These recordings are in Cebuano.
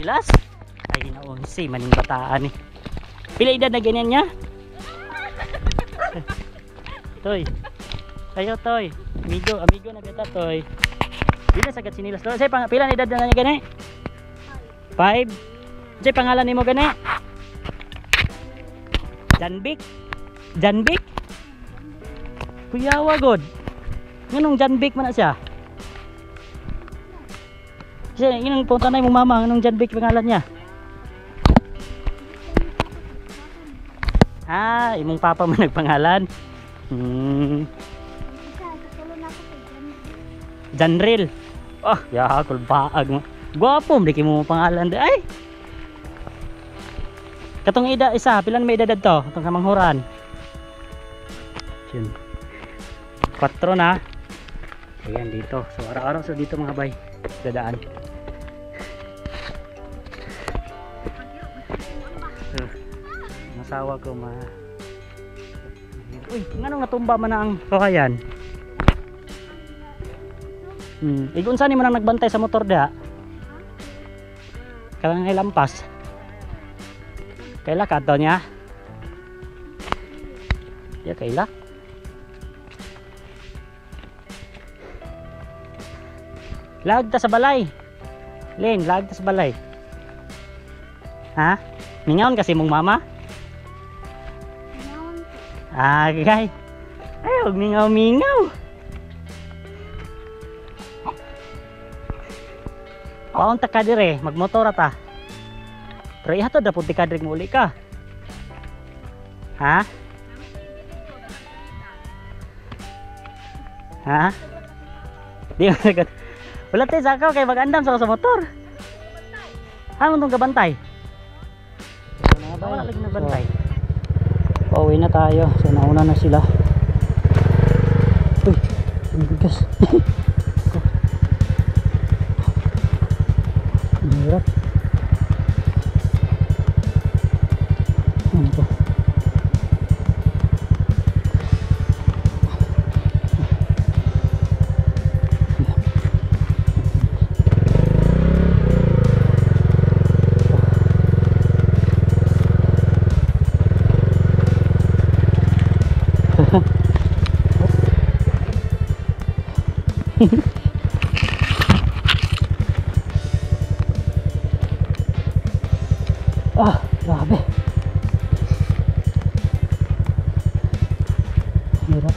Sinilas? Ay, naunsi, maning bataan eh. Pila edad na ganyan niya? Toy. Ayo, Toy. Amigo, amigo na kita, Toy. Pila sa sinilas? Toy, say, pila na edad na niya gani? 5. Say, pangalan nimo gani? Janbik? Janbik? Kuyawa, god. Nganong Janbik man na siya? Siya, yun ang punta na yung mama, anong Janbik pangalan niya? Ah, imong papa man nagpangalan. Janril. Oh, ya, kulbaag mo. Gwapo, di mo pangalan di. Ay. Katong ida isa, pila na may edad to? Katong kamanghuran. Yun. 4 na. Ayan dito. So araw-araw sa dito mga bay. Dadaan. So, ang asawa ko ma. Uy, nganong natumba man na ang kawayan? Igun saan mo nang nagbantay sa motor diha? Karang lampas. Kaila ka daw niya? Ya kaila. Lag ta sa balay. Len, lag ta sa balay. Ha? Mingaon kasi mong mama? Mingaon. Ah, gay. Ay, huwag mingaw-mingaw. Paunta ka dire, magmotora ta. Pero ihatod na punti ka dire muli ka. Ha? Ha? Di mo sagot. Wala tayo sa kay mag-andam sa motor. Ha, mo tong gabantay? Wala lagi nabantay. So, pauwi na tayo. So nauna na sila. Uy, ang bigas. Ang hirap. Ano to? Ah, grabe. Hirap.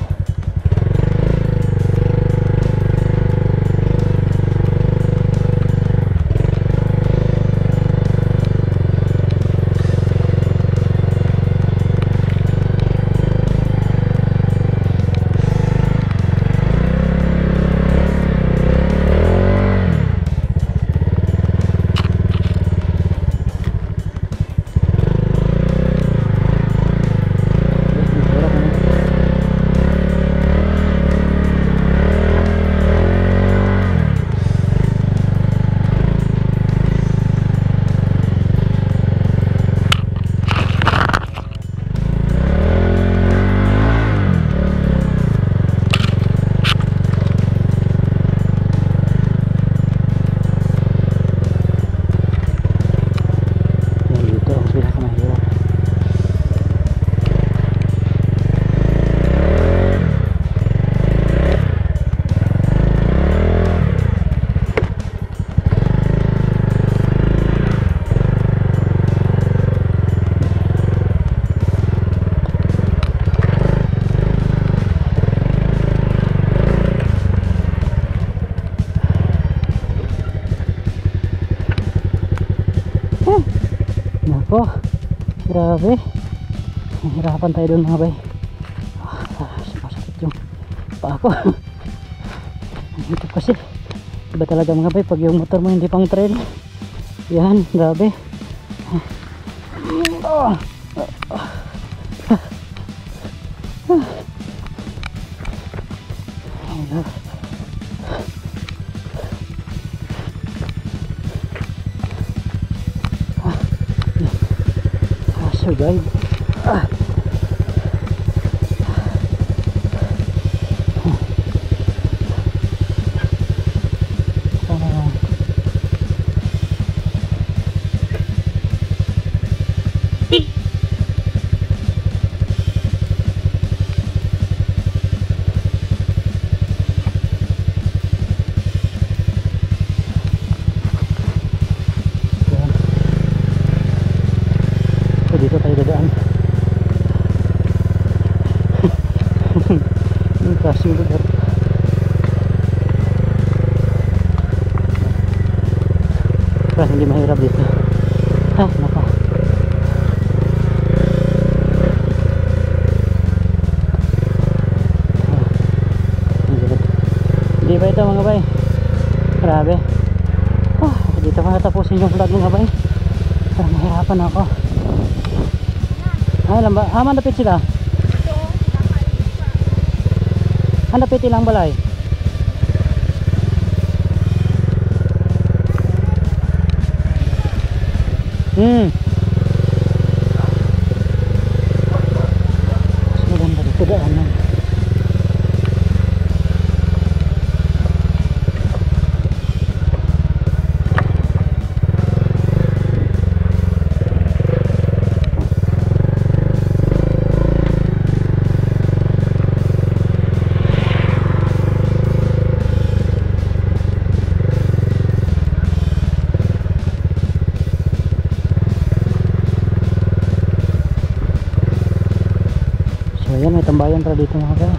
Nako, grabe. Nahirapan tayo doon mga bay. Masakit yung paa ko. Ang hirap kasi. Iba talaga mga bay pag yung motor mo hindi pang trail. Yan, grabe. Oh. Survive. Ah. Dito tayo dadaan. Yung klaseng lugar. Pero hindi mahirap dito. Ay, nako. Hindi ba ito mga bay? Grabe. Oh, dito ko natapusin yung vlog mga bay. Parang nahirapan ako. Ay, lamba. Ah, mandapit sila. Mandapit ilang balay. Mas maganda dito daanan. Ayan, may tambayan para dito mga kaya.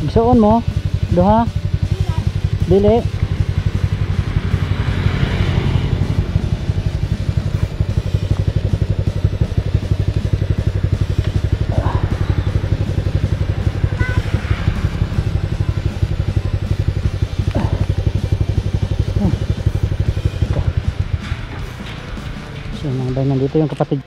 Igsuon mo? Duha? Dili? So mga bay, nandito yung kapatid.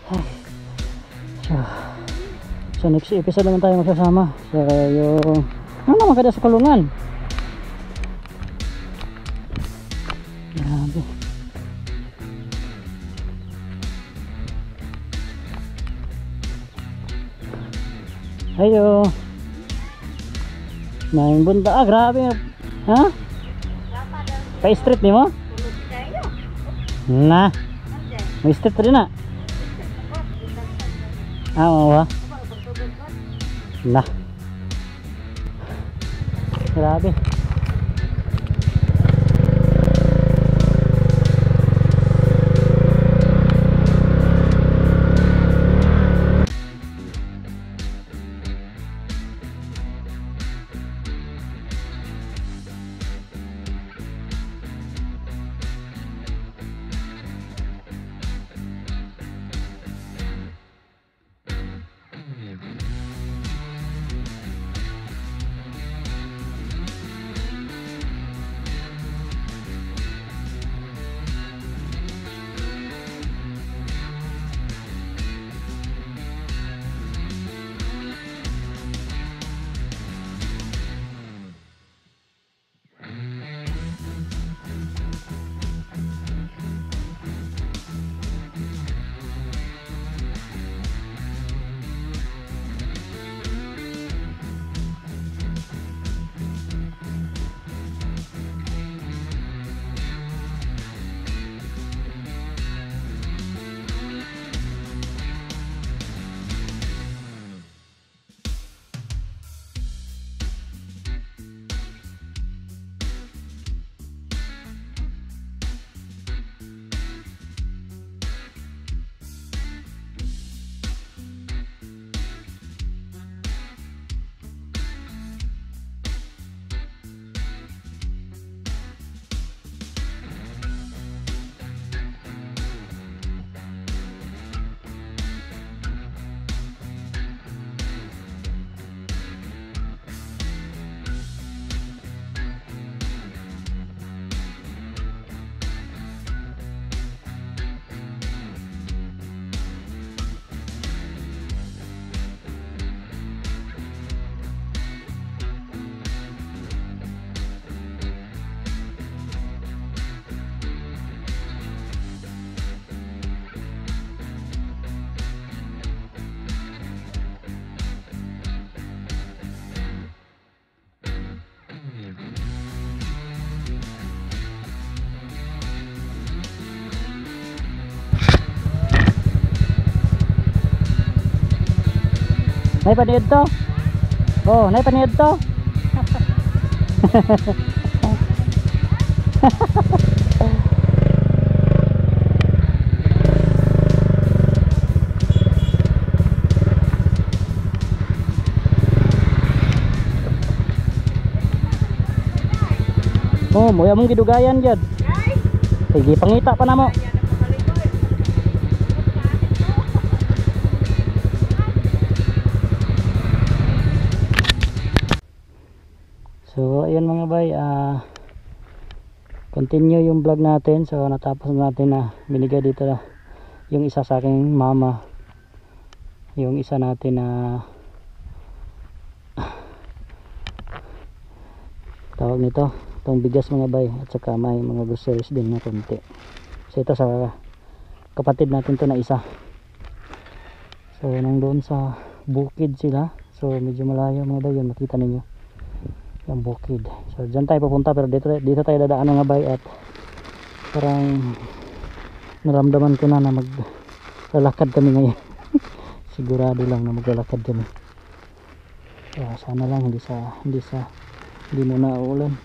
So next episode naman tayo magsasama. So yung ano naman kada sa kulungan. Grabe. Ayo. Naing bunda. Ah, grabe. Ha? Pa street ni mo? Na. May street rin na. Ah, oo. Na. Grabe. Nay paniid to. Oh, nay paniid to. Oh, moya mong gidugayan gyud. Sige, pangita pa namo. So ayun mga bay, continue yung vlog natin. So natapos natin na binigay dito na yung isa sa aking mama, yung isa natin na tawag nito, itong bigas mga bay, at saka may mga groceries din na konti. So ito sa kapatid natin to na isa. So nang doon sa bukid sila, so medyo malayo mga bay, yun makita ninyo yung bukid. So dyan tayo pupunta, pero dito tayo dadaan mga bay, at parang naramdaman ko na na maglalakad kami ngayon. Sigurado lang na maglalakad kami. So, sana lang hindi muna uulan.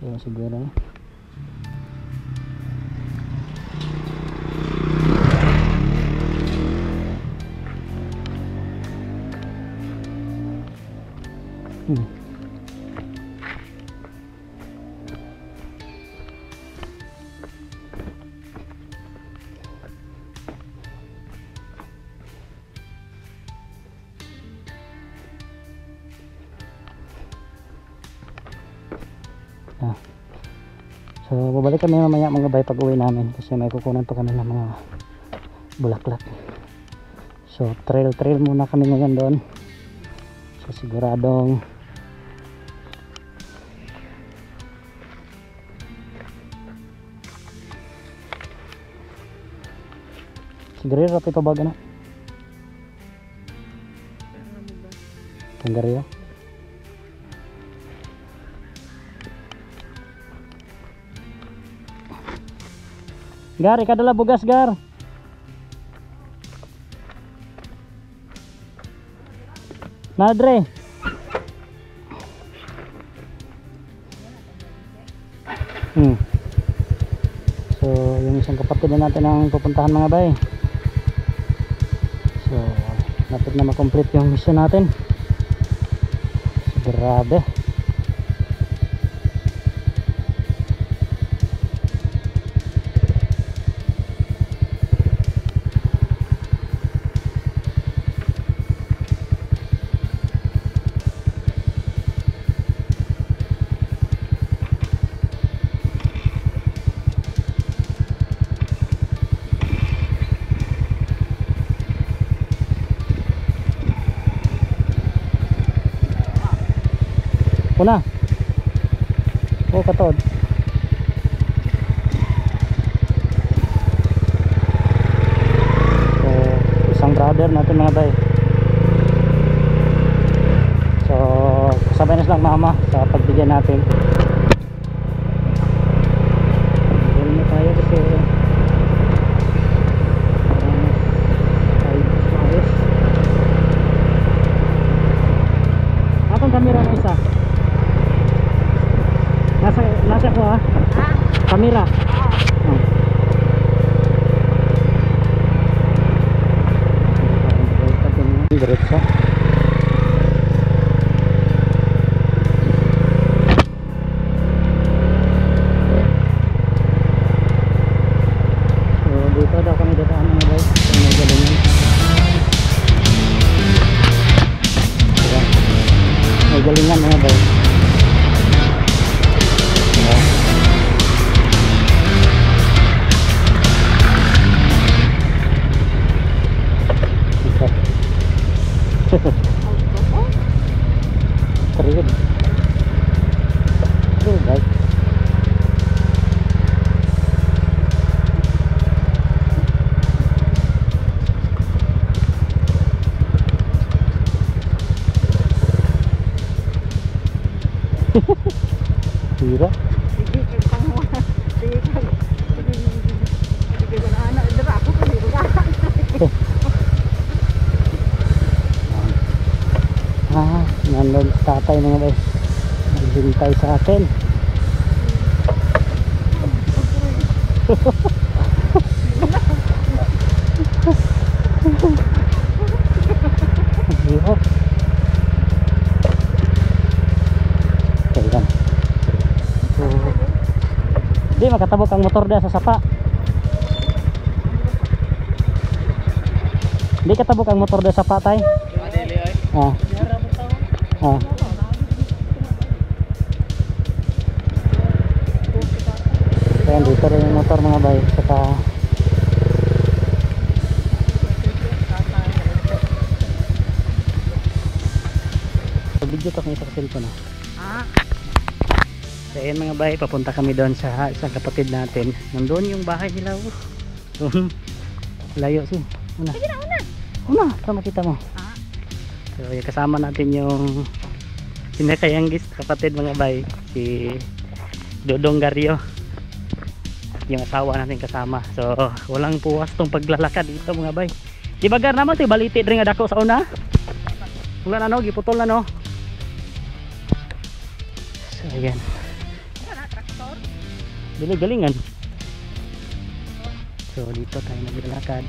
Ayan, siguro na. So babalik kami mamaya mga bay pag uwi namin, kasi may kukunan pa kami ng mga bulaklak. So trail trail muna kami ngayon doon. So siguradong siguro rapi pa baga na tanggario. Gar, ikadala bugas, Gar. Madre. So, yung isang kapatid na natin ang pupuntahan mga bay. So, lapit na makomplete yung mission natin. So, grabe. Una. Oh, katod. So, isang brother natin mga bay. So, kasabay na silang mama sa pagbigyan natin. Ganun na tayo kasi ayos. Atong kamera na isa. Nasa ko ha? Kamera. Oh. Diretso. So dito daw kami dadaan mga guys. May galingan. Diba? May galingan mga guys. Trail. Trail bike. Tira. Ah, nandun si tatay mga bay. Naghintay sa atin. Hirap. Di makatabok ang motor da sa sapa. Di katabok ang motor da sa sapa tay. Ah. Ah. Ayan, dito rin yung motor mga bay. Saka video to kung isa sa cellphone. Ah. So ayan mga bay, papunta kami doon sa isang kapatid natin. Nandun yung bahay nila. Oh. Layo si. Una. Sige na, una. Una, para makita mo. Ah. So yung kasama natin yung pinakayanggis kapatid mga bay, si Dodong Gario. Yung asawa natin kasama. So walang puwas tong paglalakad dito mga bay. Di ba gar naman to baliti diri nga dako sa una? Wala na no, giputol na no. So ayan. Wala traktor. Dili galingan. So dito tayo naglalakad.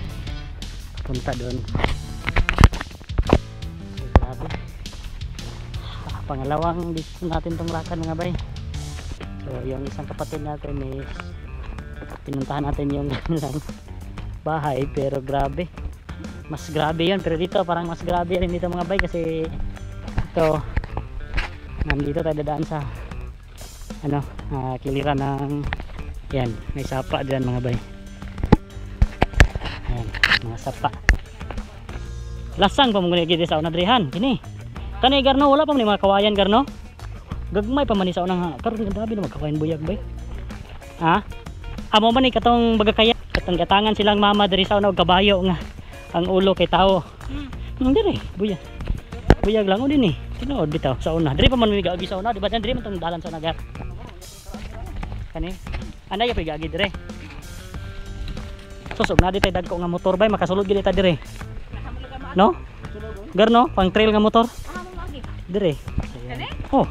Punta doon. So, grabe. Pangalawang dito natin tong lakad mga bay. So yung isang kapatid natin is pinuntahan natin yung kanilang bahay, pero grabe. Mas grabe yun, pero dito parang mas grabe rin dito mga bay kasi ito nandito tayo dadaan sa ano, kiliran ng yan, may sapa dyan mga bay. Ayan, mga sapa. Lasang pa mo gani sa una drihan kini. Kani garno wala pa man mga kawayan garno. Gagmay pa man ni sa unang karon grabe na magkawayan buyag bay. Ha? Amo man ni katong bagakaya katong gatangan silang mama diri sa una og kabayo nga ang ulo kay tao. Diri buyag. Buyag lang o din eh. Tinuod bitaw sa una. Diri pa man mi gaagi sa una, di ba? Diri man tong dalan sa una gar. Kani? Anay pa gaagi dire. Susog na di tay dagko nga motor bay makasulod gid ta dire. No? Garno, pang trail nga motor. Dire. Oh.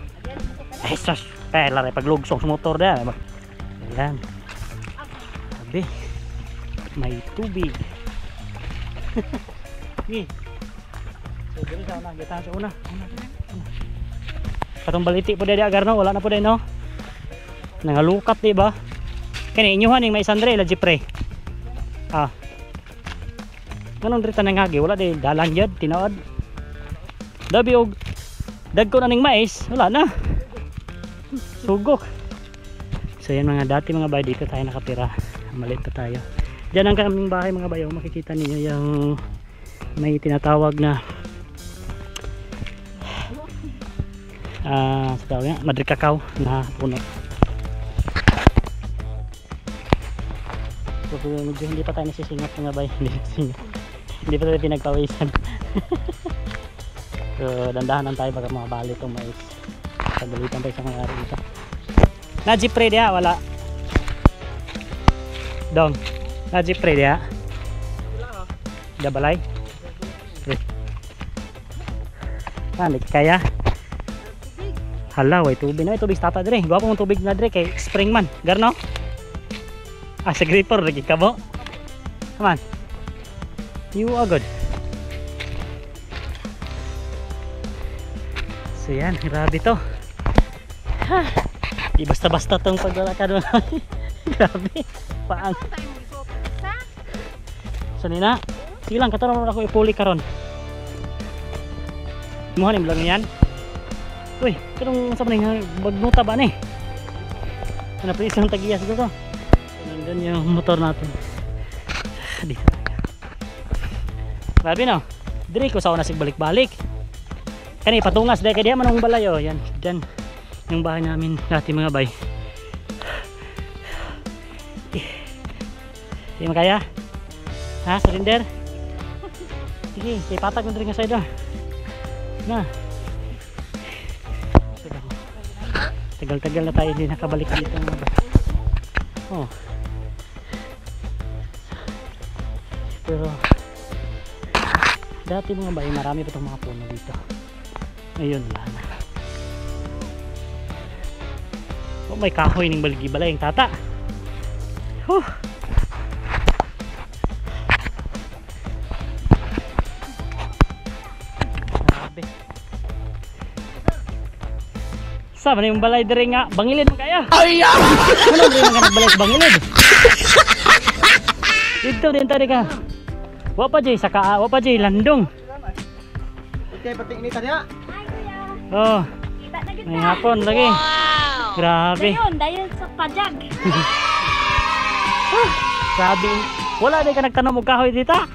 Eh sus, pela re paglugsong sa motor da. Ayan. Sabi, may tubig. Okay. So diri sa una, kita sa una. Katong baliti po diri agar no, wala na po diri no. Nangalukat di ba? Kani inyuhan ning may sandre la jipre. Ah. Nganong diri ta nangagi, wala di dalan gyud tinuod. Dabi og dagko na ning mais, wala na. Sugok. So yan mga dati mga bay, dito tayo nakatira. Maliit pa tayo. Diyan ang kaming bahay mga bayo, makikita niyo yung may tinatawag na sa tawag nga, Madre Cacao na puno. So medyo hindi pa tayo nasisingat mga bay. Hindi nasisingat. Hindi pa tayo pinagpawisan. So dandahan lang tayo baka mabali itong mais. Pagalitan tayo sa mga ari dito. Na jeep ready ha? Wala. Dong. Na jeep ready ha? Dabalay? Ah, kaya? Hala, way tubig na. Tubig sa tata dire. Gwapo mong tubig na dire kay spring man. Garno? Ah, sa gripper lagi ka bo. Come on. You are good. So yan, grabe to. Ha. Di basta-basta tong paglalakad. Grabe. Paang. So nina, sige lang karon ako ipuli karon. Muha ni lang yan. Uy, karong sa man bagnuta ba ni? Ano pa isang tagiya siguro. Nandun yung motor natin. Dito tayo. Grabe no. Diri ko sa una sig balik-balik. Kani patungas dahil kay diha man ang balayo. Yan, diyan yung bahay namin dati mga bay. Di makaya? Ha, surrender? Sige, kay patag mo diri nga side. Na. Tagal-tagal na tayo hindi nakabalik dito mga bay. Oh. Pero dati mga bay, marami pa itong mga puno dito. Ayun, wala na. Oh, may kahoy ning baligi-balay ang tata. Huh. Grabe. Sa man yung balay diri nga bangilid man kaya. Ay! Ano diri man ka nagbalay sa bangilid? Dito din tadi ka. Wa pa jay saka, wa pa jay landong. Okay, pati inita niya. Hi, kuya. Oh, Kita na may hapon lagi. Grabe. Dayon, dayon sa pajag. Grabe. Wala di ka nagtanom og kahoy dita.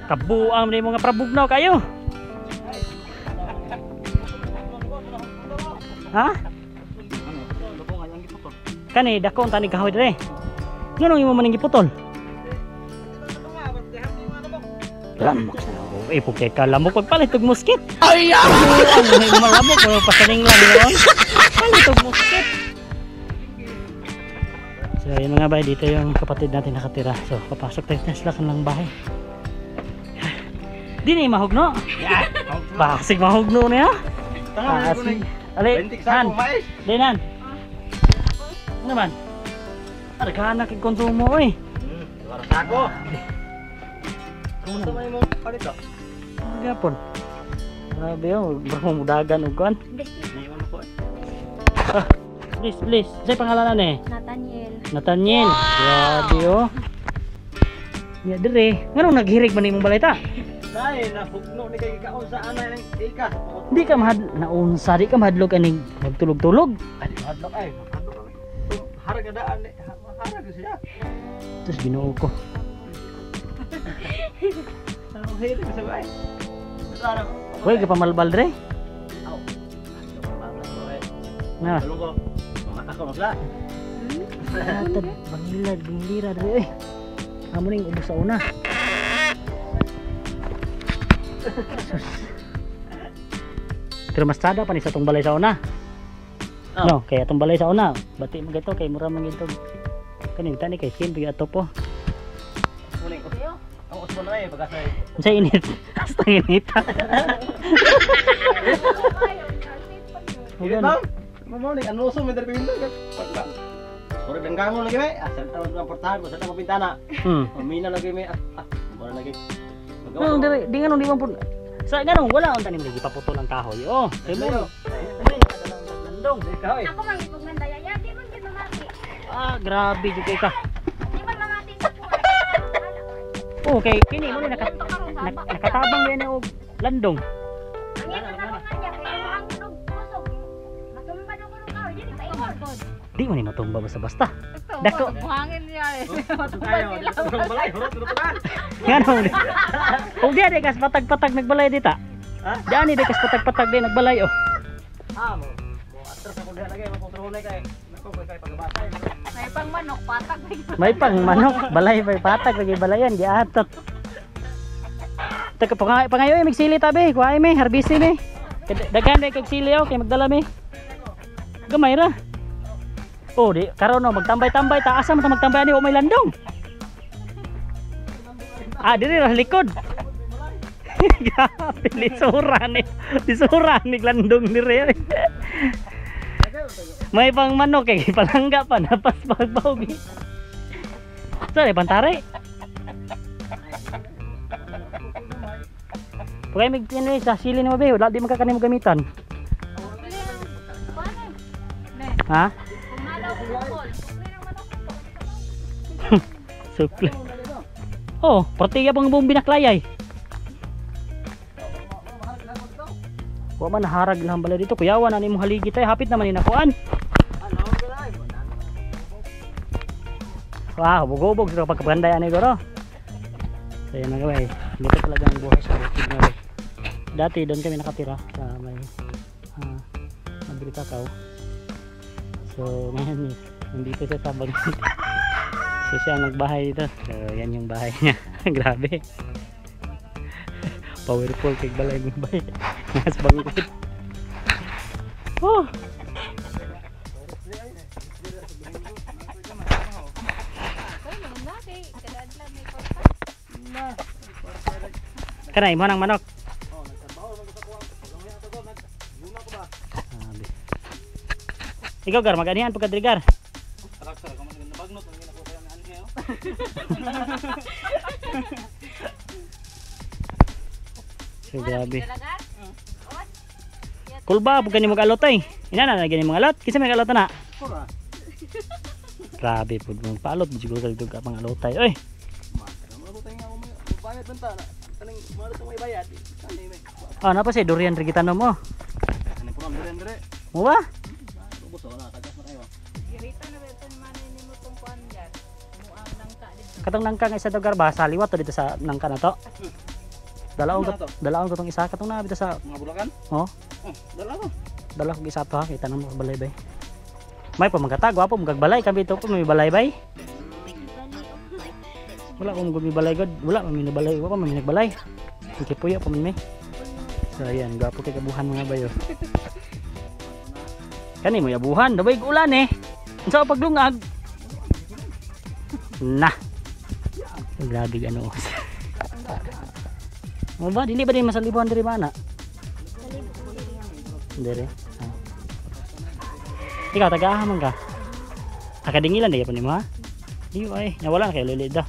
Kabuang ni mga prabugnaw kayo. Ha? Kani dako ang tanig kahoy dire. Nganong imo man giputol? Lamok sa eh, pugkay ka lamok pagpalit og muskit. Ay! Ang malamok pero pasaning lang yun. Palit og muskit. So yun mga bay, dito yung kapatid natin nakatira. So papasok tayo sa kanilang bahay. Di na mahugno. Basig mahugno niya. Basig. Ali, Han. Dinan. Ano man? Argana kay konsumo eh. Sako. Kumusta man imong palito? Gapon. Grabe oh, bro mudagan og kuan. Ah, please, please. Sa pangalan eh? Nathaniel. Nathaniel. Grabe oh. Ya dire, nganong naghirig man imong balay ta? Dai nahugno ni kay kaon sa anay ng ikas. Di ka mahad naunsa, di ka mahadlok aning magtulog-tulog. Ay, hadlok ay. Harag na daan, harag siya. Terus Ginoo ko. Anong hirig sa bay? Hoy, kapamalbal dire. Na. Tulong ko. Ako masla. Atad bangilad banglira dire eh. Amo ning ubos sa una. Sus. Pero mas tada pa ni sa tong balay sa una. Oh. No, kaya atong balay sa una, bati mo gito kay mura man gito. Kanin tani kay sin bigya ato po. Muning. Ang usbon na eh pagkasay. Unsa init? Hasta init. Init ma'am. Mamo ni ano uso may diri window pagka. Ora denggangon lagi may. Asa ta man portahan, sa ta mo bintana. Mamina lagi may. Mura lagi. No, di di nganong di man po. Sa nganong wala unta ni lagi paputol ang kahoy. Oh, kay mo. Landong. Ikaw eh. Ako man gipugman daya, di man gid mamati. Ah, grabe jud kay ka. Di man mamati sa kuha. Oh, kay kini mo ni nakatabang yan og landong. Ang iyang katabangan niya kay ang kunog kusog. Matumba daw kunog kahoy, dili pa ingon. Di man ni matumba basta-basta. Dako. Buhangin niya eh. Tayo, balay, hurot hurot. Nganong? Ug di di kas patag-patag nagbalay dita. Ha? Dani di kas patag-patag di nagbalay oh. Ah, mo. Mo atras ako diha lagi, mo kontrol kay. Nako kay pagabasa. May pang manok patag. May pang manok, balay may patag lagi balayan giatot. Taka pangayo eh, magsili tabi, kuha mi, harbisi mi. Daghan may kag sili oh, kay magdala mi. Gamay ra. Oh, di karon no magtambay-tambay ta asa man ta magtambay ani o may landong. Ah, diri ra likod. Grabe, lisura ni. Lisura ni landong diri. May pang manok kay palangga pa napas pagbawgi. Sorry, pantare. Pagay mig anyway, sa sili ni mabe, wala di man ka kanimo gamitan. Ha? Sukli. Oh, partiya pang buong binaklayay. Wa man harag lang balay dito. Kuyawan ani imong haligi tay, hapit naman ni nakuan. Wow, bugobog sa pagkabanday ani goro. So yun mga bay, dito talaga ang buhay sa bukid mga bay. Dati doon kami nakatira sa may Madrid Cacao. So ngayon nandito siya sa Banggit. So siya ang nagbahay dito. So yan yung bahay niya. Grabe. Powerful kay balay mga bay. Mas Banggit. Oh. Kanay mo nang manok. Sabi. Ikaw gar maganihan pagka diri gar. So So, grabe. Kulba, pag gani mag-alot ay. Ina na, gani mga alot. Kinsa may alot na? Pura. Grabe pud mo paalot siguro kag ka pang alotay. Oy, Mo tayo nga bayad man ta. Kaning mo sa may bayad. Kani may. Ah, na pa si durian ri gitanom mo. Kaning pura durian dire. Mo ba? Ubos wala kagas na kayo. Irita na ba ito ni Manay ni mo itong kuan dyan? Muang nangka dito. Katong nangka nga isa daw garba sa liwat to dito sa nangka na to. Dalaon ko, dalaon ko tong isa katong na dito sa Mga bulakan. Oh, Oh, dala ko. Dala ko isa to ha, kita namo sa balay bay. May pamagkata, gwapo magbalay kami ito po may balay bay. Wala ko may balay god, wala man may balay, wala man may nagbalay. Sige puyo pa man may. So ayan, gwapo kay kabuhan mga bayo. Kani mo yabuhan, dabay ulan eh. Unsa pa paglungag? Na. Grabe ano. Mo ba dili ba din masalibuhan diri ba na? Diri. Ah. Ikaw taga man ka? Akadingilan di pa nimo ha? Di ay, nawala na kayo lili da.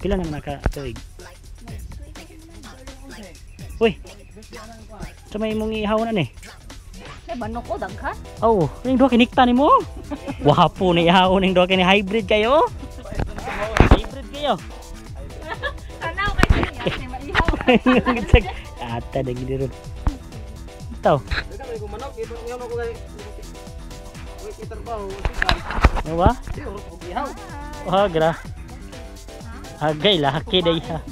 Pila naman naka tuig? Uy. Sa may imong ihaw na ni. Ay, manok ko, daghan. Oh, ning duha kinikta nimo. Wapo ni ihaw ning duha kini hybrid kayo. Hybrid kayo. Tanaw kay niya, kasi maihaw. Ata dagi diro. Ito. Dili ko manok ito ngayon ko kay. Uy, kitarbaho, sikan. Ano ba? Di uro ko ihaw. Oh, gra. Agay laki day ha.